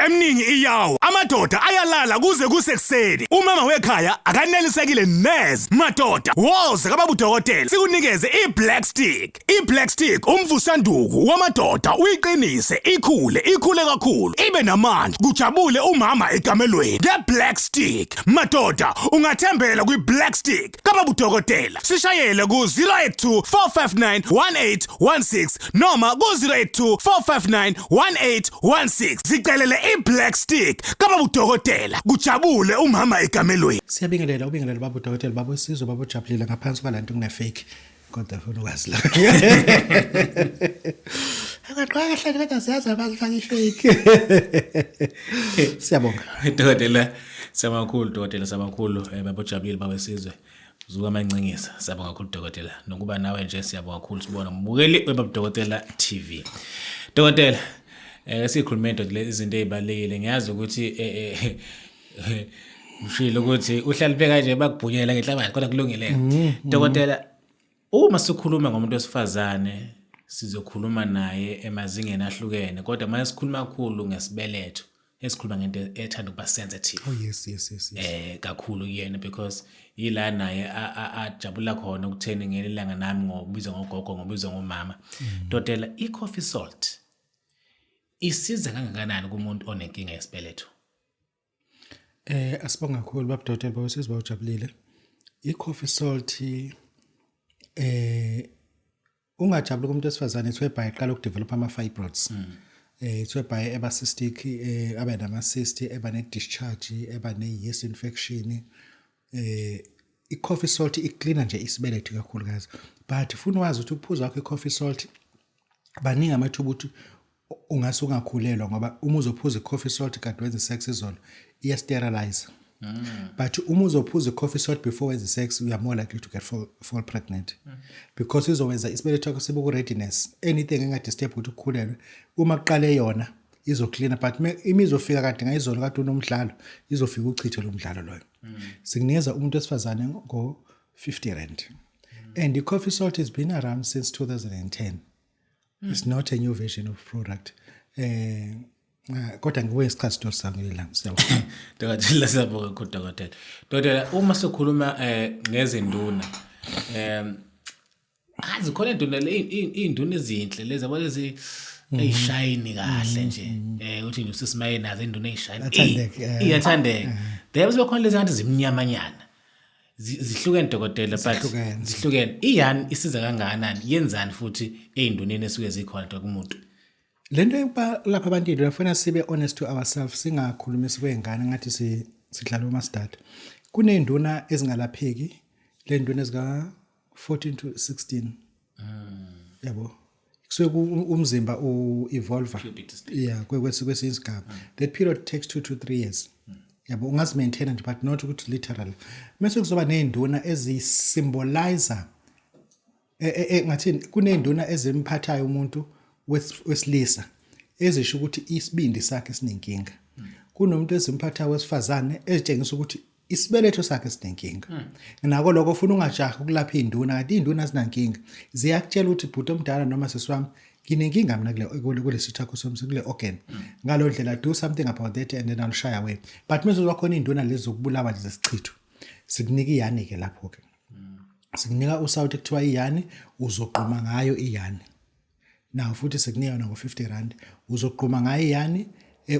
Eminingi iyawa, amadoda ayalala kuze kusekuseni. Umama wekhaya akanelisekile neze. Madoda, woza kababa udokotela sikunikeze i-Black Stick. I-Black Stick umvusanduku wamadoda, uyiqinise ikhule, ikhule kakhulu, ibe namandla, kujabule umama ekamelweni nge-Black Stick. Madoda, ungathembela kwi-Black Stick kababa udokotela. Sishayele ku-082 459 1816 noma ku-082 459 1816. Zicelele i-Black Stick kababa udokotela, kujabule umama ekamelweni. Siyabingelela, ubingelela baba udokotela, baba wesizwe, baba ujabulile. Ngaphansi kwalanto kune-fake, kodwa funa ukwazi la akaqhaka kahle, kodwa siyazi abazifaka i-fake. Siyabonga. Dokotela, siyabonga kakhulu dokotela, siyabonga kakhulu, baba ujabulile, baba wesizwe. Zuka Mancingisa, siyabonga kakhulu dokotela. Nokuba nawe nje siyabonga kakhulu, sibona mbukeli webaba Dokotela TV. Dokotela, sikhulume into le, izinto ezibalekile. Ngiyazi ukuthi ngishilo ukuthi uhlaliphe kanje, bakubhunyela ngenhlabathi, kodwa kulungile. Dokotela, uma sikhuluma ngomuntu wesifazane sizokhuluma naye emazingeni ahlukene, kodwa manje sikhuluma kakhulu ngesibeletho, esikhuluma ngento ethanda ukuba sensitive. Oh yes. Kakhulu kuyena, because yila naye ajabula khona ukutheni ngelilanga nami ngobizwa ngogogo, ngobizwa ngomama. Dokotela, i-coffee salt isiza kangakanani kumuntu onenkinga yesibeletho? Asibonga kakhulu baba Dokotela, baba sizwe ujabulile. I-coffee salt, ungajabuli kumuntu wesifazane, it's whereby eqala ukudevelop ama fibroids. It's whereby eba cystic, abe nama cyst, eba ne discharge, eba ne yeast infection. I-coffee salt icleaner nje isibeletho kakhulukazi. But funa wazi ukuthi ukuphuza kwakho i-coffee salt, baningi amathuba ukuthi ungase ungakhulelwa, ngoba uma uzophuza i-coffee salt kade wenza sex izolo, iya-sterilize. But uma uzophuza i-coffee salt before wenza sex, you are more likely to get fall pregnant, because izowenza isibeletho sakho sibe ku-readiness. Anything engadisturb ukuthi ukhulelwe, uma kuqale yona izoklina, but ima izofika kade ngayizolo kade unomdlalo, izofika uchithe lo mdlalo loyo. Sikunikeza umuntu wesifazane ngo-50 rand, and i-coffee salt has been around since 2010. It's not a new version of product, kodwa ngibuye isikhathi story sami lelanga. Siyabonga. Dokotela, siyabonga kakhulu dokotela. Dokotela, uma sikhuluma ngezinduna, azi khona induna le, iy'nduna ezinhle lezi, yabo, lezi eyishayini kahle nje, uthi nje usisimaye nazo induna eyishayini. Athandeke, Iyathandeka. Then bese khona lezi ngathi zimnyamanyana. Zihlukene dokotela, but Zihlukene. Zihlukene. Iyani isiza kangakanani, yenzani futhi ey'nduneni esuke zikhona kumuntu? Lento yokuba lapha abantu induna, kufanele sibe honest to ourselves, singakhulumisi kwey'ngane ngathi sidlala umasidada. Kuney'nduna ezingalapheki, le nduna ezika 14 to 16, yabo, kusuke umzimba u-evolve, yeah, kwesinye isigaba. That period takes 2 to 3 years, yabo. Ungazimaintaina nje, but not ukuthi literally. Mase kuzoba ney'nduna ezisymbolizer, ngathini, kuney'nduna ezimphathayo umuntu wesilisa ezisho ukuthi isibindi sakhe sinenkinga. Kunomuntu ezimphathayo wesifazane ezitshengisa ukuthi isibeletho sakhe sinenkinga. Nako lokho ufuna ungajahi ukulapha iy'nduna, kanti iy'nduna zinankinga. Ziyakutshela ukuthi, "Bhuti omdala noma sisi wami, nginenkinga mina kule sithakho sami, kule organ. Ngalo ndlela, do something about that and then I'll shy away." But mase kwakhona iy'nduna lezi zokubulawa nje, zesichitho, sikunika iyani-ke lapho-ke. Sikunika usawuti kuthiwa iyani, uzogquma ngayo iyani. Nawo futhi sikunika yona ngo-50 rand, uzogquma ngayo iyani.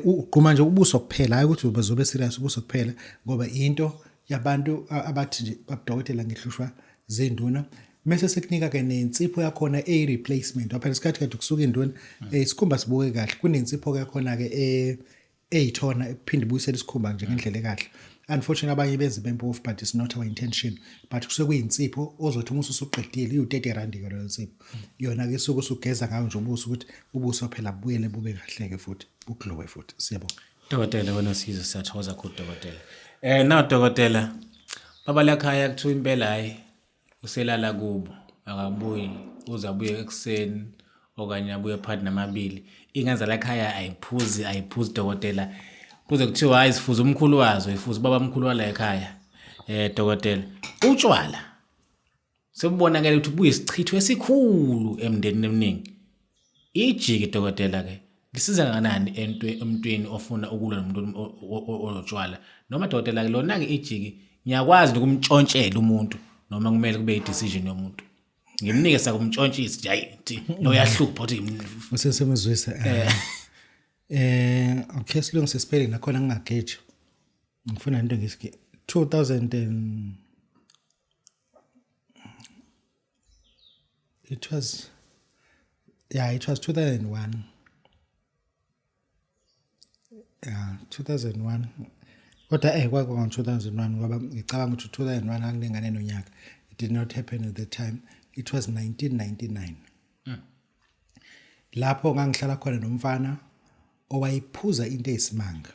Ugquma nje ubuso kuphela, hayi ukuthi uzobe serious, ubuso kuphela, ngoba into yabantu abathi nje, "Babudokotela, ngihlushwa zinduna." Mase sekunika ke nensipho yakhona eyi-replacement, phela isikhathi kade kusuka induna, isikhumba sibuke kahle. Kunensipho yakhona ke eyithona ekuphinde ibuyisele isikhumba nje ngendlela ekahle. Unfortunately abanye benze bempofu, but it's not our intention. But kusuke kuyinsipho ozothi uma usuqedile, iwu-30 rand ke leyo nsipho. Yona ke isuke usugeza ngayo nje ubuso, ukuthi ubuso phela bubuyele bube kahle ke futhi, buglowe futhi. Siyabonga. Dokotela, wena sizo, siyathokoza kakhulu dokotela. Now dokotela, baba lakhaya kuthiwa impela hayi, uselala kubo, akabuyi, uze abuye ekuseni okanye abuye phakathi namabili. Iy'ngane zalakhaya ayiphuzi, ayiphuzi dokotela, kuze kuthiwa hayi, sifuze umkhulu wazo, ifuze ubaba omkhulu wala ekhaya. Dokotela, utshwala sekubonakele ukuthi buyisichitho esikhulu emndenini eminingi. Ijiki dokotela ke. Lisiza kangakanani emntwini ofuna ukulwa nomuntu onotshwala? Noma dokotela ke lona ke ijiki ngiyakwazi ukumtshontshela umuntu noma kumele kube i-decision yomuntu. Ngimnike sakumtshontshisa nje hayi thi lo uyahlupha uthi Usesemuzwisa. Eh. Eh okay, silungise spelling nakhona ngingageji. Ngifuna into ngisike 2000 and it was, yeah, it was 2001. Yeah, 2001. Kodwa kwakwa ngo 2001 ngoba ngicabanga ukuthi 2001 akunengane nonyaka. It did not happen at the time. It was 1999. Lapho ngangihlala khona nomfana owayiphuza into eyisimanga.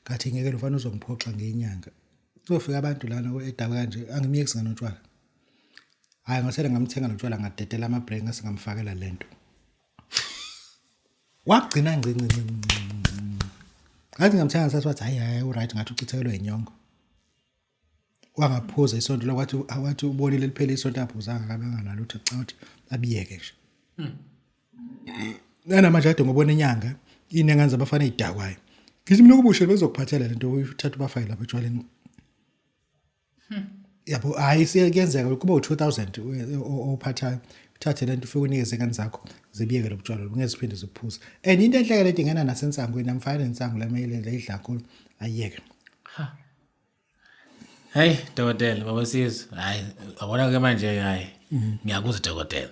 Ngathi ngeke lo mfana uzongiphoxa ngenyanga. Kuzofika abantu lana edawe kanje, angimiyeki singanotshwala. Hayi, ngasele ngamthenga lotshwala, ngadedela ama break, ngase ngamfakela lento. Wagcina ngci ngci ngci. Ngathi ngamthenga sathi wathi hayi hayi u right, ngathi uchithekelwe inyongo. Wangaphuza isonto lokwathi wathi ubonile liphele isonto aphuzanga kabanga nalutho, cha uthi abiyeke nje. Nana manje kade ngobona inyanga inengane zabafana ezidakwayo. Ngithi mina ukubushe bezokuphathela lento uyithatha ubafake lapha etshwaleni. Yabo, hayi siyakuyenzeka kuba u2000 ophathayo. Uthathe lento ufike unikeze ingane zakho zibiyeke lobutshwala ngeke ziphinde ziphuze. And into enhleke lento ingena nasensangweni, namfana nensangu lamele leyidla kakhulu ayiyeke. Ha. Hey dokotela, baba Sizwe, hayi yabona ke manje, hayi ngiyakuzwa dokotela.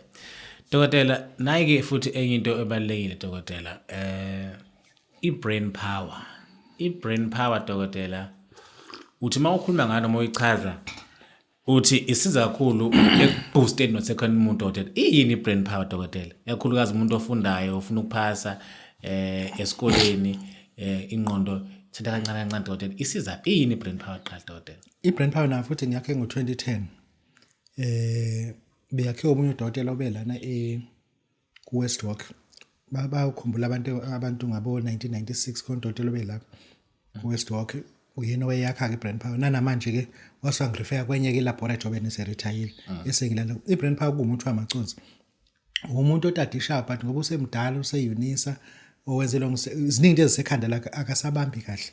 Dokotela, nayi ke futhi enye into ebalulekile dokotela, i-brain power. I-brain power dokotela, uthi uma ukhuluma ngayo noma uyichaza uthi isiza kakhulu ekuboosteni nosekhona umuntu dokotela. Iyini i-brain power dokotela? Ikakhulukazi umuntu ofundayo ofuna ukuphasa esikoleni, ingqondo thinta kancane kancane dokotela. Isiza iyini i-brain power qala dokotela? I-brain power nayo futhi ngiyakhe ngo-2010. Beyakhe omunye udokotela obelana ku West Walk. Bayakhumbula abantu ngabo 1996 khona udokotela obelapha ku West Walk, uyena oweyakha ke i-brain power. Nanamanje ke wasangi-refer kwenye ke laboratory obeneserithayile esengilana. I-brain power kuwumuntu wamaconsi, umuntu otadisha, but ngoba usemdala useyunisa owenzelwa ziningi into ezisekhanda lakhe akasabambi kahle.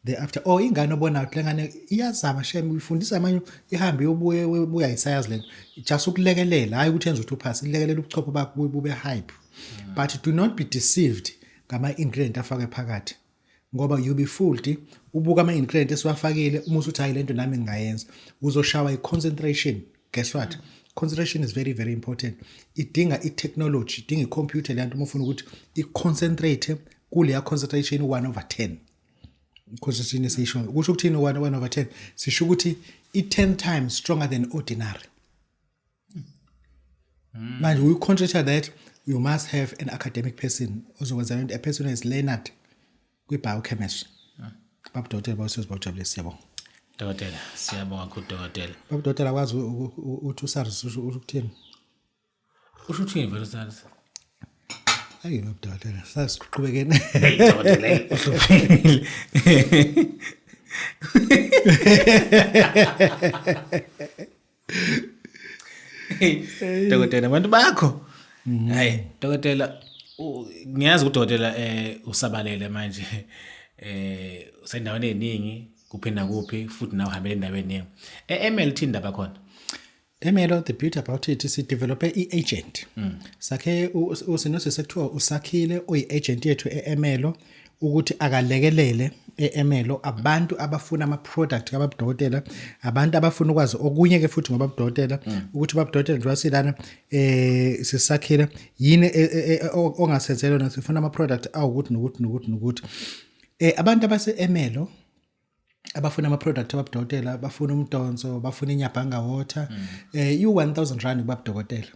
Thereafter oh ingane obona ukuthi lengane iyazama shem, uyifundisa manje ihambe iyobuye ubuya isayazi lento, just ukulekelela, hayi ukuthi yenza ukuthi uphase, ilekelela ubuchopho bakho bube hype. But do not be deceived ngama ingredient afakwe phakathi, ngoba you be fooled ubuka ama ingredient esiwafakile, uma usuthi hayi lento nami ngingayenza, uzoshawa i-concentration. Guess what, concentration is very very important. Idinga i-technology, idinga i-computer le nto uma ufuna ukuthi i-concentrate kuleya concentration 1 over 10 concentration esiyisho. Kusho ukuthini 1 over 10? Sisho ukuthi i-10 times stronger than ordinary. Manje we concentrate that you must have an academic person ozokwenza lento, a person who is learned kwi-biochemistry. Babudokotela bawusizo bawujabulise, siyabonga. Dokotela, siyabonga kakhulu dokotela. Babudokotela, akwazi uthi uSARS usho ukuthini? Usho uthini vele uSARS? Hayi babudokotela, sasiqhubekene. Hey dokotela, hey, uhluphile. Hey dokotela, abantu bakho. Hayi dokotela, ngiyazi ukuthi dokotela usabalele manje usendaweni eziningi kuphi nakuphi, futhi nawe uhambele endaweni eningi. E-MLT indaba khona. Emelo, the beauty about it, sidevelope i-agent. Sakhe usinosise kuthiwa usakhile oyi-agent yethu e-Emelo ukuthi akalekelele e-Emelo abantu abafuna ama-product kababudokotela, abantu abafuna ukwazi okunye ke futhi ngobabudokotela, ukuthi babudokotela njengoba silana sisakhile yini ongasenzela yona, sifuna ama-product awukuthi nokuthi nokuthi nokuthi. Abantu abase-Emelo abafuna ama-product ababudokotela, bafuna umdonso, bafuna inyabhanga water, i-1000 rand kubabudokotela,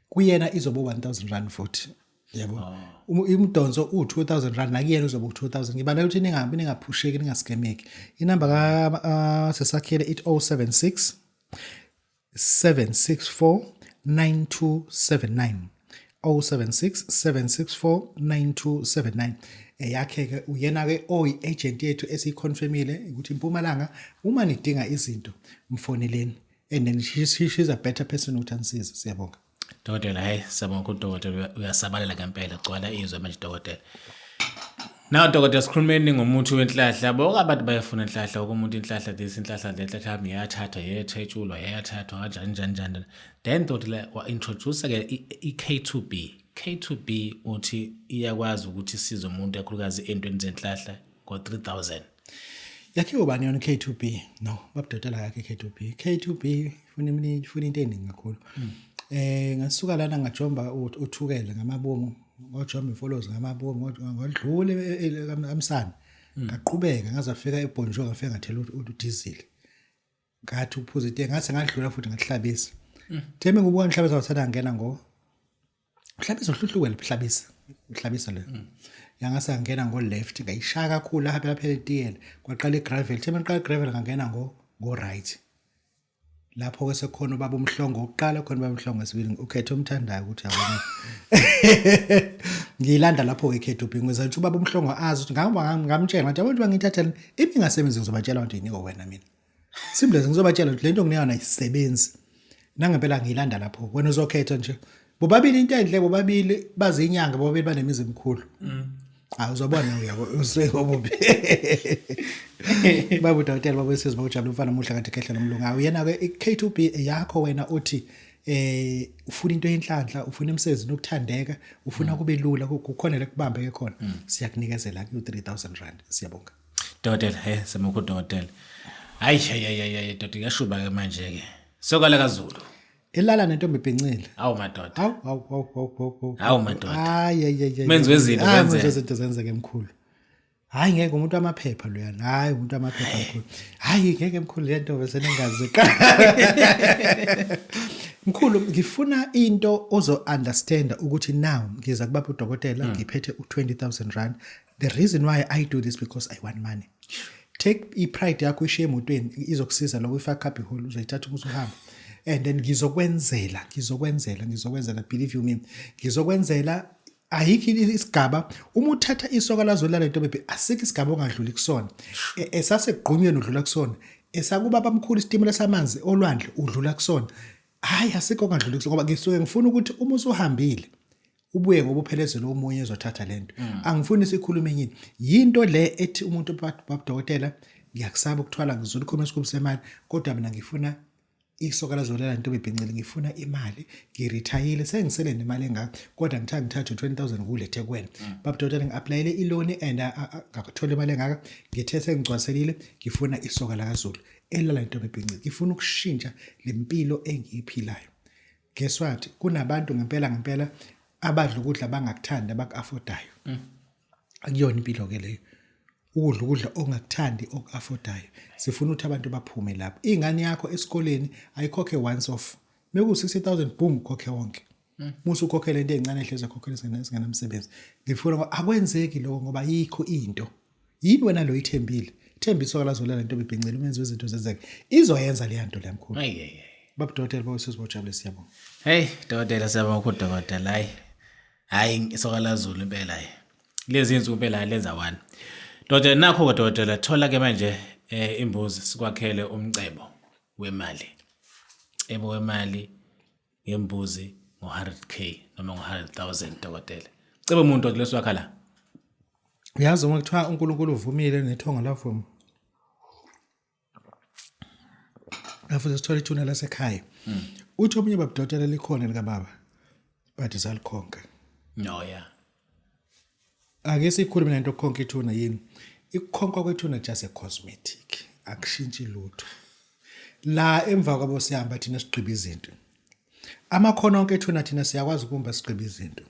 kuyena izoba 1000 rand futhi, yabo. Umdonso u-2000 rand, nakuyena uzoba u-2000. Ngibala ukuthi ningabi ningaphusheki, ningaskemeki. Inamba ka sesakhile it 076 764 9279, 076 764 9279 eyakhe ke. Uyena ke oyi-agent yethu esiyiconfirmile ukuthi impumalanga uma nidinga izinto mfoneleni, and then she's a better person ukuthi anisize. Siyabonga. Dokotela, hey, siyabonga kakhulu dokotela, uyasabalela ngempela, gcwala izwe manje dokotela. Now dokotela, sikhulumeni ngomuthi wenhlahla. Bonke abantu bayafuna inhlahla, wonke umuntu inhlahla this, inhlahla that, inhlahla yami iyathathwa, yethetshulwa, yathathwa kanjani njani njani. Then dokotela wa-introduce ke i-K2B. K2B uthi iyakwazi ukuthi isize umuntu kakhulukazi entweni zenhlahla ngo-3000. Yakhiwe ubani yona K2B? No, babudodela yakhe K2B. K2B ifuna imini ifuna into eningi kakhulu. Ngasuka lana ngajomba uthukela ngamabomu, ngojomba imfolozi ngamabomu, ngodlula amsana. Ngaqhubeka ngazafika eBhonjo ngafika ngathela udiesel. Ngathi uphuza itiye ngathi ngadlula futhi ngahlabisa. Theme ngibuka ngihlabisa wathanda ngena ngo Mhlabisa uhluhlukele mhlabisa mhlabisa le yangase ngangena ngo left ngayishaya kakhulu lapha phela phela etiyela kwaqala igravel thema qala igravel ngangena ngo ngo right lapho ke sekukhona ubaba umhlongo oqala khona ubaba umhlongo wesibili ukhethe omthandayo ukuthi yabona ngiyilanda lapho ke khethu bhingo ukuthi ubaba umhlongo azi ukuthi ngamtshela ngathi abantu bangithathela ibingasebenzi ngizobatshela ukuthi yiniko wena mina Simple ngizobatshela ukuthi lento nginika yona ayisebenzi. Nangempela ngiyilanda lapho. Wena uzokhetha nje. Bobabili into enhle bobabili bazinyanga bobabili banemizi emikhulu. Hayi uzobona uyabo useke obubi. Babu udokotela babu esizwe bawujabula umfana omuhle kade khehla lomlungu. Hawu yena ke i-K2B yakho wena uthi ufuna into yenhlanhla ufuna emsebenzini ukuthandeka ufuna kube lula kukhona lekubambeke khona siyakunikezela ku 3000 rand siyabonga. Dokotela, he semukho dokotela. Hayi hayi hayi hayi doda kuyashuba ke manje ke. Sokala kaZulu. Elala nentombi ebhincile. Awu madoda. Hawu hawu hawu hawu hawu. Hawu madoda. Hayi hayi hayi. Menzi wezinto zenzeke. Menzi wezinto zenzeke mkhulu. Hayi ngeke umuntu amaphepha loyana. Hayi umuntu amaphepha mkhulu. Hayi ngeke mkhulu le nto bese ningazi. Mkhulu ngifuna into ozo understand ukuthi now ngiza kubaba udokotela ngiphethe u20000 rand. The reason why I do this because I want money. Take i-pride yakho ishiye emotweni izokusiza lokho ifaka cubby hole uzoyithatha uma usuhamba. And then ngizokwenzela, ngizokwenzela, ngizokwenzela believe you me. Ngizokwenzela ayikho isigaba uma uthatha isoka lazolala into bebe asikho isigaba ongadluli kusona. Esasegqunyweni udlula kusona. Esakuba bamkhulu isitimela samanzi olwandle udlula kusona. Hayi asikho ongadluli kusona ngoba ngisuke ngifuna ukuthi uma usuhambile ubuye ngoba uphelezele omunye ezothatha lento. Angifuni sikhulume enye into. Yinto le ethi umuntu babudokotela ngiyakusaba ukuthwala ngizula ikhuluma isikhulu semali kodwa mina ngifuna isoka lazolela into bebhincile ngifuna imali ngirithayile sengisele nemali engaka kodwa ngithatha ngithathe 20000 ngikulethe kuwena. Babudokotela ngi-applyele iloni and ngakuthola imali engaka ngithe sengigcwaliselile ngifuna isoka lakaZulu elala into bebhincile ngifuna ukushintsha lempilo engiyiphilayo. Guess what? Kunabantu ngempela ngempela abadla ukudla abangakuthandi abaku-affordayo. Akuyona impilo ke leyo. Ukudla ukudla ongakuthandi oku-affordayo. Sifuna ukuthi abantu baphume lapho. Ingane yakho esikoleni ayikhokhe once off. Meku 60000 boom khokhe wonke. Musu ukhokhele into ezincane ehlezi akhokhele singenamsebenzi. Ngifuna ngoba akwenzeki lokho ngoba yikho into. Yini wena lo ithembile? Themba isoka lazolela into bebhincile umenzi wezinto zenzeke. Izoyenza leya nto leya mkhulu. Ayi ayi. Baba dokotela baba sizwe bawujabule siyabonga. Hey dokotela siyabonga kakhulu dokotela hayi. Hayi isoka laZulu impela hayi. Lezi insuku impela lenza one. Dokotela nakho ke dokotela thola ke manje imbuzi sikwakhele umcebo wemali. Cebo wemali ngembuzi ngo-100k noma ngo-100,000 dokotela. Cebo umuntu leso wakha la. Uyazi uma kuthiwa uNkulunkulu uvumile nethongo lavuma. Afuze sithole ithuna lasekhaya. Uthi omunye babudokotela likhona likababa. But salikhonka. No yeah. Ake sikhulume lento yokukhonka ithuna yini? Ikukhonkwa kwethuna just a cosmetic. Akushintshi lutho. La emva kwabo sihamba thina sigqiba izinto. Amakhono onke ethuna thina siyakwazi ukumba sigqiba izinto.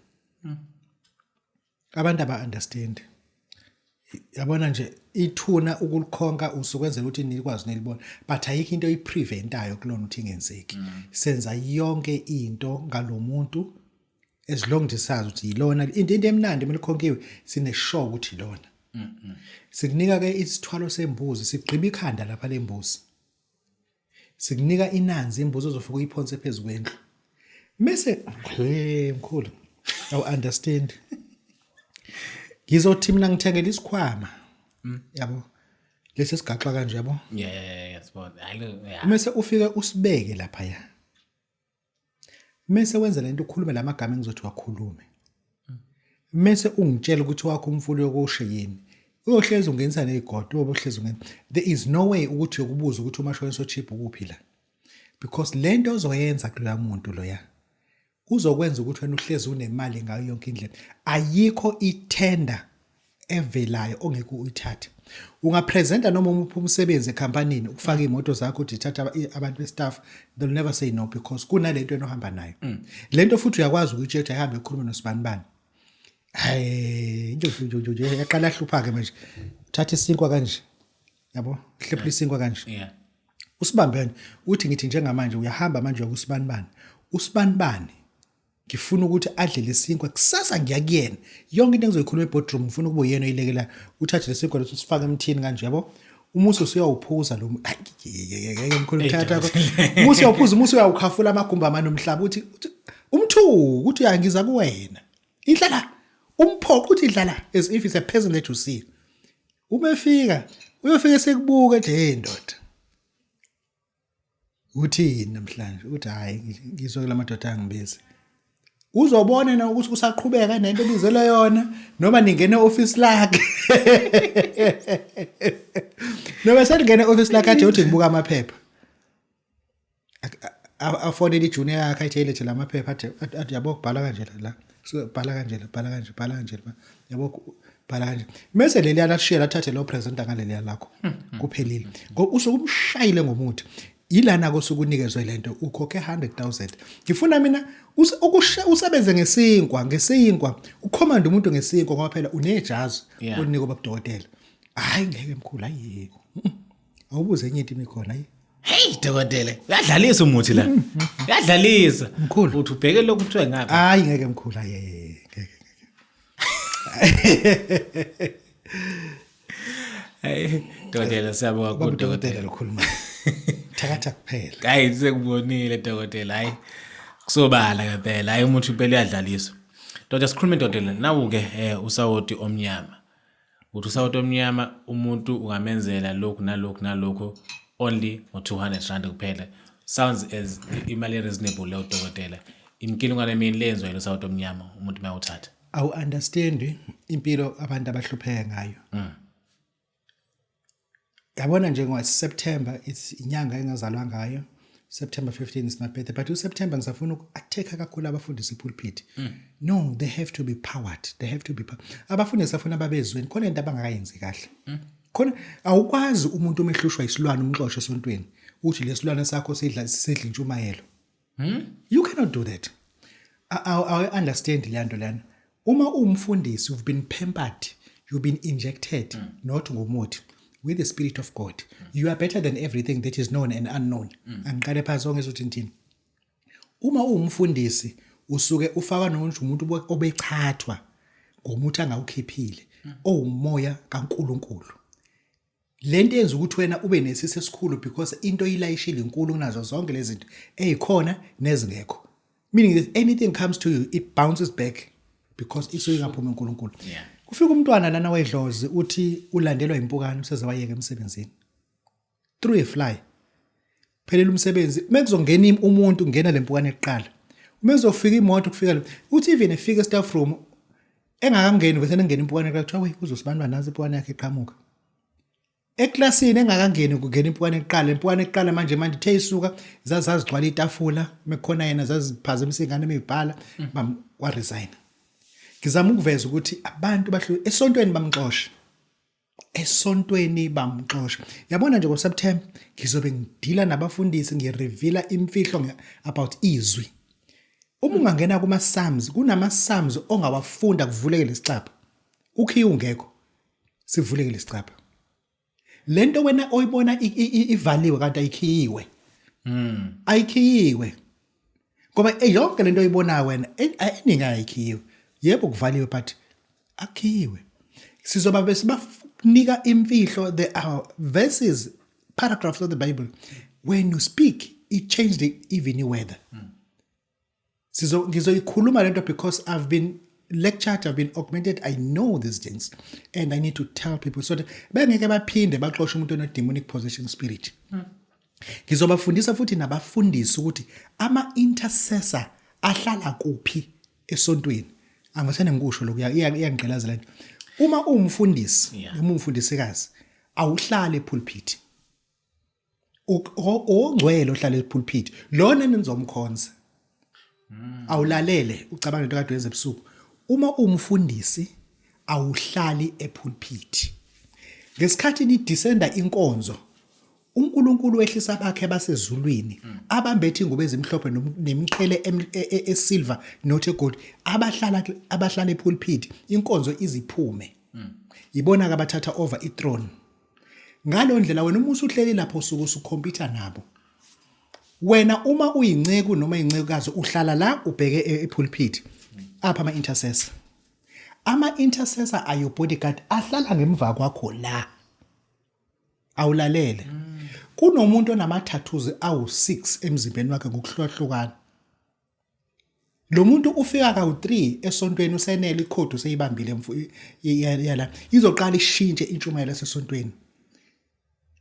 Abantu aba understand. Yabona nje ithuna ukulikhonka usukwenzela ukuthi nikwazi nilibona but ayikho into oyipreventayo kulona ukuthi ingenzeki. Senza yonke into ngalomuntu as long nje sazi ukuthi yilona into emnandi uma likhonkiwe sine sure ukuthi yilona. Sikunika ke isithwalo sembuzi sigqiba ikhanda lapha lembuzi. Sikunika inanzi imbuzi ozofika uyiphonse phezulu kwendlu. Mese he mkhulu awu understand. Ngizothi mina ngithengele isikhwama. Yabo. Lesi sigaxa kanje yabo. Yeah yeah yeah sibona. Hayi yeah. Mese ufike usibeke lapha ya. Mese wenza lento, ukhulume lamagama engizothi wakhulume, mese ungitshela ukuthi wakho umfulo yokushe yini. Uyohlezi ungenisa nezigodo, uyobe uhlezi ungena. There is no way ukuthi yokubuza ukuthi umashonisa o-cheap ukuphi la, because lento ozoyenza kuloya muntu loya uzokwenza ukuthi wena uhlezi unemali ngayo yonke indlela. Ayikho ithenda evelayo ongeke uyithathe. Ungapresenta noma umuphi umsebenzi ekhampanini, ukufaka iy'moto zakho, uthi thatha abantu be-staff, they'll never say no, because kunalento enohamba nayo. Lento futhi uyakwazi ukuyitshela ukuthi ayihambe ikhulume nosibanibani. Hayi, nje yaqala ahlupha-ke manje. Thatha isinkwa kanje, yabo, hlephula isinkwa kanje, usibambene, uthi ngithi njengamanje uyahamba manje uyakusibanibani, usibanibani ngifuna ukuthi adle lesinkwa kusasa, ngiya kuyena, yonke into engizoyikhuluma eboardroom ngifuna ukuba uyena oyilekela. Uthathe lesinkwa leso, usifake emthini kanje, yabo, umusi usuyawuphuza lo. Hayi, mkhulu, thatha umusi, uyawuphuza umusi, uyawukhafula amagumbi amane omhlaba, uthi umthuku uthi uyangiza kuwena, idlala umphoqo, uthi idlala as if it's a person that you see. Uma efika, uyofika sekubuka ethi, "Hey ndoda, uthini namhlanje?" Uthi, "Hayi, ngizwe kula madoda angibizi." Uzobona na ukuthi usaqhubeka nento ebizelwe yona, noma ningene office lakhe, noma seningene office lakhe athi uthi ngibuka amaphepha, afonele ijunior yakhe, athi elethe lamaphepha, athi, "Yabo, bhala kanje la, so bhala kanje la, bhala kanje, bhala kanje la, yabo, bhala kanje." Mase leliya lashiya, lathathe lo presenter ngaleliya lakho, kuphelile, ngoba usuke umshayile ngomuthi. Yilana kosukunikezwe lento, ukhokhe 100,000. Ngifuna mina usebenze ngesinkwa, ngesinkwa, ucommand umuntu ngesinkwa, ngoba phela unejazi onika babudokotela. Hayi, ngeke mkhulu, ayikho, awubuze enye into imikhona, hayi. Hey dokotela, uyadlalisa umuthi la. Uyadlalisa. Mkhulu. Uthi ubheke lokhu kuthiwa ngapha. Hayi, ngeke mkhulu, hayi, ngeke. Hey dokotela, siyabonga baba kakhulu dokotela dokotela. lokhuluma thakatha kuphela. Hayi, sekubonile dokotela, hayi. Kusobala ngempela, hayi, umuthi impela uyadlaliswa. Dokotela, sikhulume dokotela, nawu ke usawoti omnyama. Uthi usawoti omnyama umuntu ungamenzela lokhu nalokhu nalokhu only ngo-200 rand kuphela. Sounds as imali reasonable leyo dokotela. Inkulungwane emini lenziwa yilo sawoti omnyama umuntu mayawuthatha. Awu understand impilo abantu abahlupheka ngayo. Yabona, njengo September, it's inyanga engazalwa ngayo. September 15 is my birthday, but uSeptember ngisafuna uku-attack kakhulu abafundisi pulpit. No, they have to be powered, they have to be abafundisi afuna babezweni khona into abangakayenzi kahle khona. Awukwazi umuntu omehlushwa isilwane umxoshe esontweni, uthi lesilwane sakho sidla intshumayelo. You cannot do that. I understand le nto lana. Uma uwumfundisi, you've been pampered, you've been injected, not ngomuthi, with the spirit of God. You are better than everything that is known and unknown. Angiqale phansi onke ukuthi ngithini. Uma uwumfundisi, usuke ufaka nonje umuntu obechathwa ngomuthi angawukhiphile, owumoya kaNkuluNkulu. Lento yenza ukuthi wena ube nesisi esikhulu, because into oyilayishile inkulu kunazo zonke lezi zinto ezikhona nezingekho, meaning that anything comes to you, it bounces back, because isuke ingaphumi uNkulunkulu. Kufika umntwana lana wedlozi, uthi ulandelwa impukane, useze wayeka emsebenzini through a fly. Phelela umsebenzi, mekuzongena umuntu ngena lempukane kuqala, uma kuzofika imoto kufika uthi even efika e-staff room engakangeni, bese nengena impukane kuqala, kuthiwa we kuzosibani nazi impukane yakhe iqhamuka. Eklasini engakangeni kungena impukane kuqala, impukane kuqala. Manje ithe isuka, zazigcwala itafula mekukhona yena, zaziphazamisa ingane emibhala, bam wa resign. Ngizama ukuveza ukuthi abantu bahlu esontweni bamxosha, esontweni bamxosha. Yabona nje, ngoSeptember ngizobe ngidila nabafundisi, ngireveala imfihlo about izwi. Uma ungangena kuma Psalms, kunama Psalms ongawafunda kuvuleke lesicapha, ukhiye ungekho, sivuleke lesicapha. Lento wena oyibona ivaliwe kanti ayikhiyiwe, ayikhiyiwe, ngoba yonke lento oyibonayo wena eningi ayikhiyiwe. Yebo, kuvaliwe, but akhiyiwe. Sizoba besibanika imfihlo. There are verses, paragraphs of the Bible, when you speak it change the even weather. Sizo ngizoyikhuluma lento because I've been lectured, I've been augmented, I know these things and I need to tell people so that bengeke baphinde baxoshe umuntu ono demonic possession spirit. Ngizobafundisa futhi nabafundisi ukuthi ama intercessor. Ahlala kuphi esontweni? Angisene ngikusho lokhu, iyangigqilaza lento. Uma uwumfundisi noma umfundisikazi, awuhlali epulpit. Ongcwele ohlala epulpit lona enizomkhonza. Awulalele ucabanga into kade wenza ebusuku. Uma uwumfundisi awuhlali epulpit. Ngesikhathi nidisenda inkonzo, uNkulunkulu wehlisa abakhe basezulwini abambethe ingubo ezimhlophe nemiqhele esilver not egold, abahlala epulpit inkonzo iziphume. Yibona ke abathatha over ithrone. Ngalo ndlela wena uma usuhleli lapho usuke usukhompyutha nabo. Wena uma uyinceku noma incekukazi uhlala la ubheke epulpit. Apha ama intercessor. Ama intercessor are your bodyguard, ahlala ngemva kwakho la. Awulalele. Kunomuntu onama tattoos awu6 emzimbeni wakhe ngokuhlukahlukana. Lo muntu ufika kawu3 esontweni usenele ikhodi useyibambile mfu yala. Izoqala ishintshe intshumayelo yasesontweni.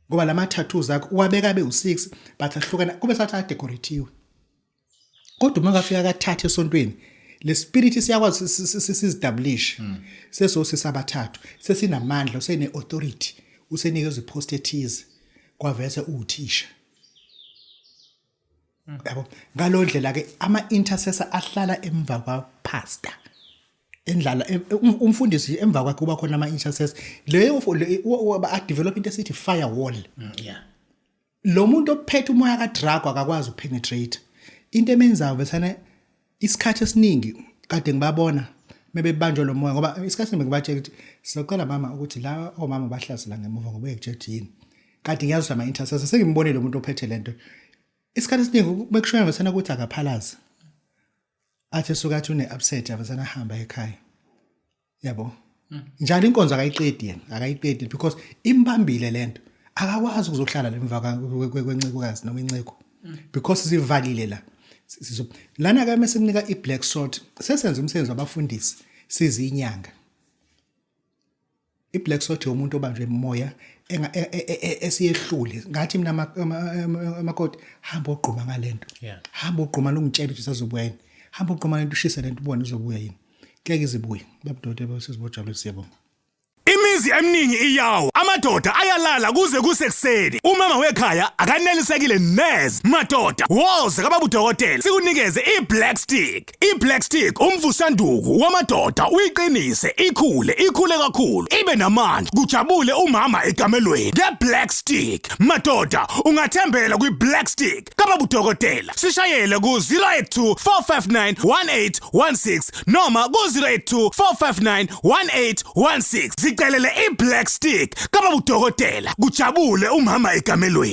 Ngoba lama tattoos akho uwabeka be u6 but ahlukana kube sathi adecoratiwe. Kodwa uma kafika kathathu esontweni le spirit siyakwazi sizidabulishe. Sesosisabathathu, sesinamandla, usene authority, usenikezwe ipost ethize kwavese uwuthisha. Yabo, ngalo ndlela ke ama intercessor ahlala emva kwa pastor. Endlala umfundisi emva kwakhe kuba khona ama intercessor. Leyo a develop into esithi firewall. Lo muntu ophethe umoya kaDrago akakwazi ukupenetrate. Into emenzayo besana isikhathi esiningi kade ngibabona mebebanjwa lo moya, ngoba isikhathi esiningi ngibatshela ukuthi sicela mama ukuthi la omama bahlazi la ngemuva ngoba uyekutshela yini. Kade ngiyazi ama intercessor sengimbonile lo muntu ophethe lento. Isikhathi esiningi bekushona besana ukuthi akaphalazi. Athi suka athi une upset abesana hamba ekhaya. Yabo. Njalo inkonzo akayiqedi yena, akayiqedi because imbambile lento. Akakwazi ukuzohlala lemva kwencekukazi noma inceku. Because sivalile la. Lana ke mase kunika iBlack Salt sesenza umsebenzi wabafundisi sizinyanga. IBlack Salt yomuntu obanjwe imoya esiyehlule. Ngathi mina amakoti hamba ogquma ngalento. Hamba ogquma lungitshela ukuthi sazobuya yini. Hamba ogquma lento ushise lento ubone izobuya yini. Ngeke izibuye. Babudode bosizibojabule siyabonga. Imizi eminingi iyawa, amadoda ayalala kuze kusekuseni. Umama wekhaya akanelisekile neze. Madoda, woza kababudokotela sikunikeze i-Black Stick. I-Black Stick umvusanduku wamadoda, uyiqinise ikhule, ikhule kakhulu, ibe namandla, kujabule umama ekamelweni nge-Black Stick. Madoda, ungathembela kwi-Black Stick kababudokotela. Sishayele ku-082 459 1816 noma ku-082 459 1816. Zicelele i-Black Stick kababudokotela, kujabule umama ekamelweni.